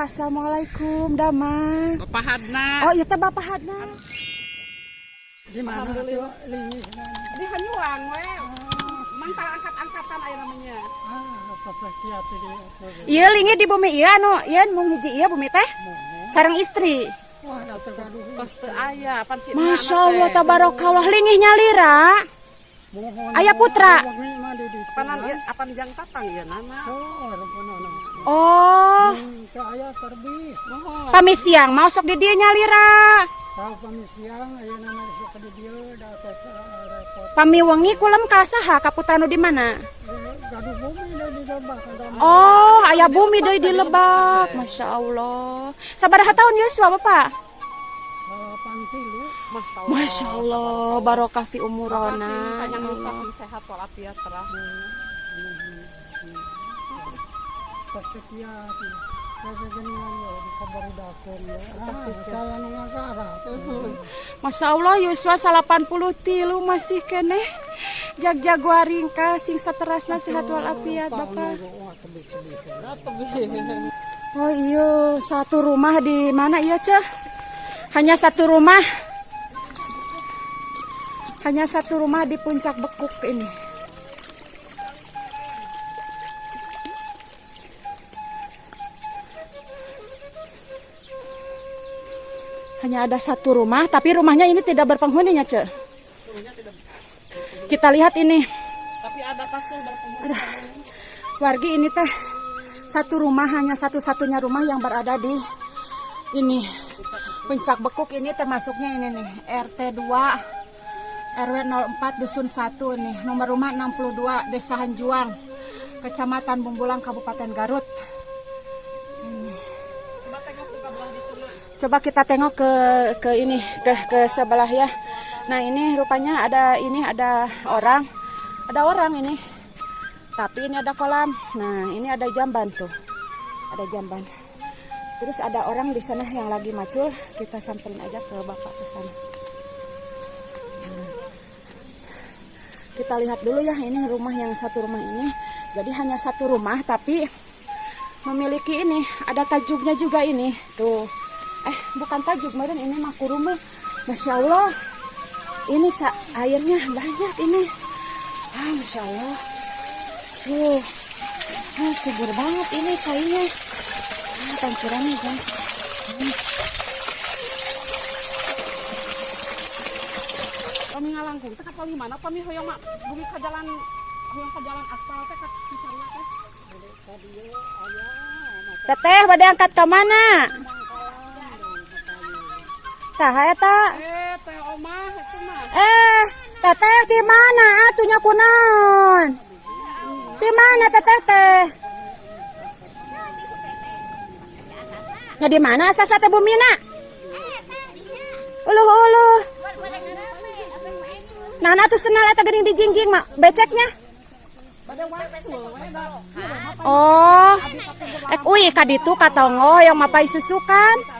Assalamualaikum, damang. Bapak Hadna. Oh, iya teh Bapak Hadna. Di mana tuh linggih? Di Hanyuang we. Mang tara angkat-angkatan aya namanya. Ah, pasakiat di. Iya linggih di bumi ieu anu, ieu mung hiji ieu bumi teh. Sareng istri. Wah, datang gaduh. Tos teu aya pan si Masya Allah, tabarakallah, linggih nyalira. Mohon. Aya putra. Wengi mah di ditu. Apanan ieu apan jang tatang ieu nana. Oh, rupana. Oh, Teu aya terbih. Mohon. pami siang mau sok di dieu nyalira. Tahu pami siang aya nama sok di dieu da tos repot. Pami wengi kulem ka saha ka putra nu di mana? Gaduh bumi da di lebak ada. Oh, aya bumi deui di Lebak. Masya Allah. Sabaraha tahun yuswa Bapak? 83. Masya Allah. Masya Allah, barokah fi umurona. Panjang yuswa sing sehat walafiat terah. Pasakiat. Kaya geuningan yo di kabarudakeun ya. Ah, kaya nu ngagarap. Masya Allah yuswa 83 masih keneh jag-jag waringka sing saterasna sehat walafiat Bapak. Oh iya, satu rumah di mana iya Ceh? Hanya satu rumah. Hanya satu rumah di puncak Bekuk ini. Hanya ada satu rumah, tapi rumahnya ini tidak berpenghuni ya, Cek. Kita lihat ini. Tapi ada pasul berpenghuni. Wargi ini teh satu rumah, hanya satu-satunya rumah yang berada di ini Puncak Bekuk ini, termasuknya ini nih RT 2 RW 04 Dusun 1 nih, nomor rumah 62 Desa Hanjuang, Kecamatan Bungbulang, Kabupaten Garut. Ini. Coba kita tengok ke ini ke sebelah ya. Nah, ini rupanya ada ini ada orang. Ada orang ini. Tapi ini ada kolam. Nah, ini ada jamban tuh. Ada jamban. Terus ada orang di sana yang lagi macul. Kita samperin aja ke bapak ke sana. Nah. Kita lihat dulu ya, ini rumah yang satu rumah ini. Jadi hanya satu rumah tapi memiliki ini, ada tajuknya juga ini. Tuh. Bukan tajuk, kemarin ini mah kuruma. Masya Allah. Ini cak airnya banyak ini. Ah, Masya Allah. Tuh. Ah, subur banget ini cairnya. Ah, pancurannya, guys. Pami ngalangkung teh ka palih mana pami hoyong mak bumi ka jalan hoyong ka jalan aspal teh ka Cisarua teh. Teteh bade angkat ke mana? Saha eta? Teh omah itu mah. Teteh di mana atunya kunaon? Di mana teteh teh? Ya di mana asasa teh bumina? Uluh uluh. Nah, nah tuh senal eta geuning dijingjing mak beceknya. Oh, ek uih ka ditu ka tonggo yang mapai susukan.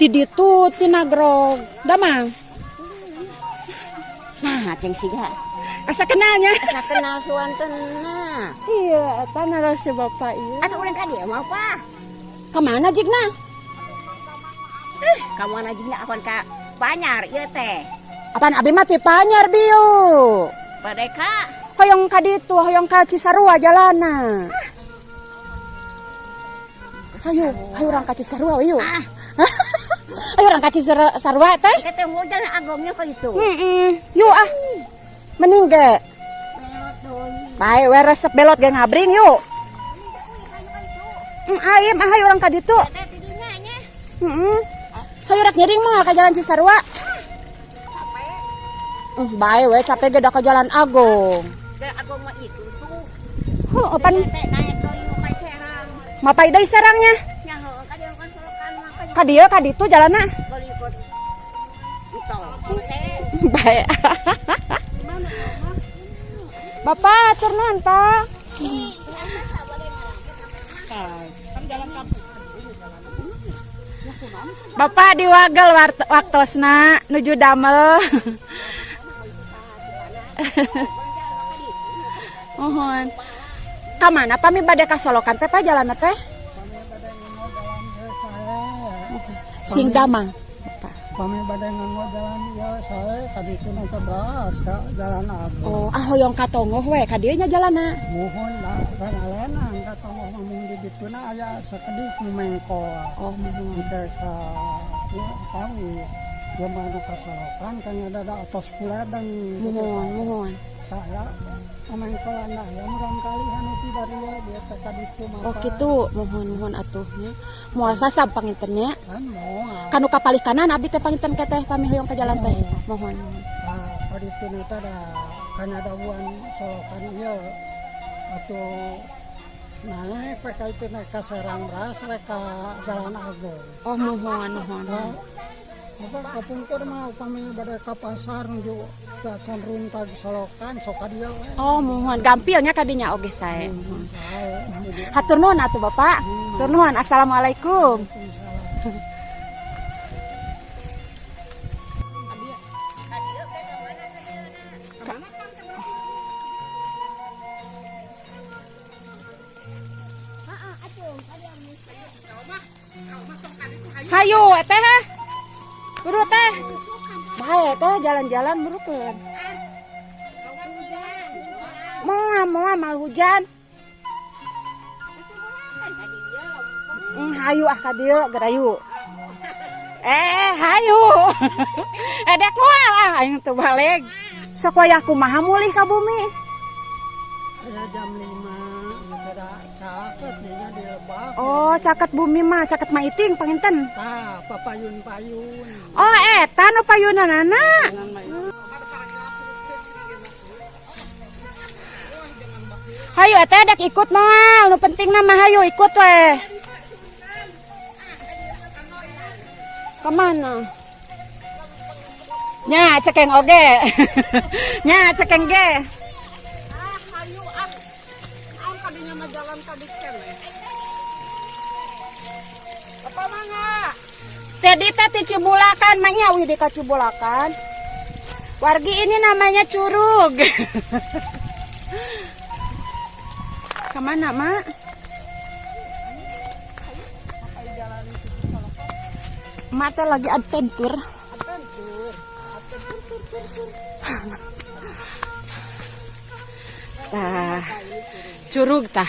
Ti ditu ti Nagrog. Damang. Nah, ceng siga. Asa kenalnya. Asa kenal suantenna. Iya, eta narasi bapak ieu. Atuh urang ka dieu mah apa? Ka mana jigna? Ka mana jigna apan ka Panyar ieu teh. Apaan abi mah ti Panyar bieu. Padeka. Hoyong ka ditu, hoyong ka Cisarua jalana. Hayu, hayu urang ka Cisarua yuk. Ah. Ayo urang ka Cisarua teh. Ketemu jalan agongnya kok itu. Heeh. Yuk ah. Mending ge. Bae we resep belot ge ngabring yuk. Ayem ah hayu urang ka ditu. Teh tidinya nya. Heeh. Hayu rek ngiring mah ka jalan Cisarua. Bae we capek ge da ka jalan Agung. Jalan Agung mah itu tuh. Heuh, pan Teh naik deui mapai Serang. Mapai deui Serangnya. Nya heuh ka dieu kan solokan mah ka Ka dieu ka ditu jalanna. Balikot. Tol hese. Bae. Bapak, atur nuhun, Pak. Kan jalan kampung. Bapak diwagel waktosna nuju damel. Mohon. Ka mana pami bade ka Solokan teh Pak jalanna teh? Bade nganggo jalan ieu sae. Sing damang, Bapak. Pami bade nganggo jalan ieu sae ka ditu teh beras ka jalan agung. Oh, ah, hoyong ka tonggoh we ka dieu nya jalanna. Muhun da kan alenan ka tonggoh mah, mung di dituna aya sakedik nu mengkol. Oh, muhun. Engke ka ieu kami ieu mah nu kasolokan kan ada atos kuledeng. Muhun, muhun. Tah ya mengkolan dah ya murang kali anu ti dari ieu dia teh ka ditu mah. Oh, kitu, muhun, muhun atuh nya. Moal sasab panginten nya. Kan moal. Kanu kapalih kanan abi teh panginten ke teh pami hoyong ka jalan teh. Muhun, muhun. Tah ka ditu na teh da kan ada uan solokan ieu atuh naek we ka itu naek ka Serang Beras we ka Jalan Agung. Oh, muhun, muhun. Nah, apa kapungkur mah upami bade ka pasar nuju can runtag solokan sok ka dieu we. Oh, muhun, gampilnya kadinya oge sae. Muhun. Sae. Hatur nuhun atuh, Bapak. Hatur nuhun. Assalamualaikum. Waalaikumsalam. Kemana kan ke berarti? Heeh, atuh kadieu Kau mah, kau mah tong kaditu hayu. Hayu teh heh. Buru teh. Bae teh jalan-jalan burukeun. Moal, moal, mal hujan. Hayu ah ka dieu geura. Eh, hayu. Eh, dek moal ah aing teu balik. Sok wayah kumaha mulih ka bumi? Aya jam 5 gitu da caket dinya di lebak. Oh, caket bumi mah, caket maiting panginten. Tah papayun-payun. Oh, eta nu payunanana. Hayu teh dek ikut moal, nu penting mah hayu ikut weh. Kemana? Nya cekeng oge. Nya cekeng ge. Ah, hayu ah. Naon kadinya mah jalan ka keneh. Bapak mangga. Tadi teh ti Cibulakan, maknya wih di ka Cibulakan. Wargi, ini namanya curug. Kemana, Mak? Mak teh lagi adventure. Adventure. Adventure tur tur tur. Tah, curug tah.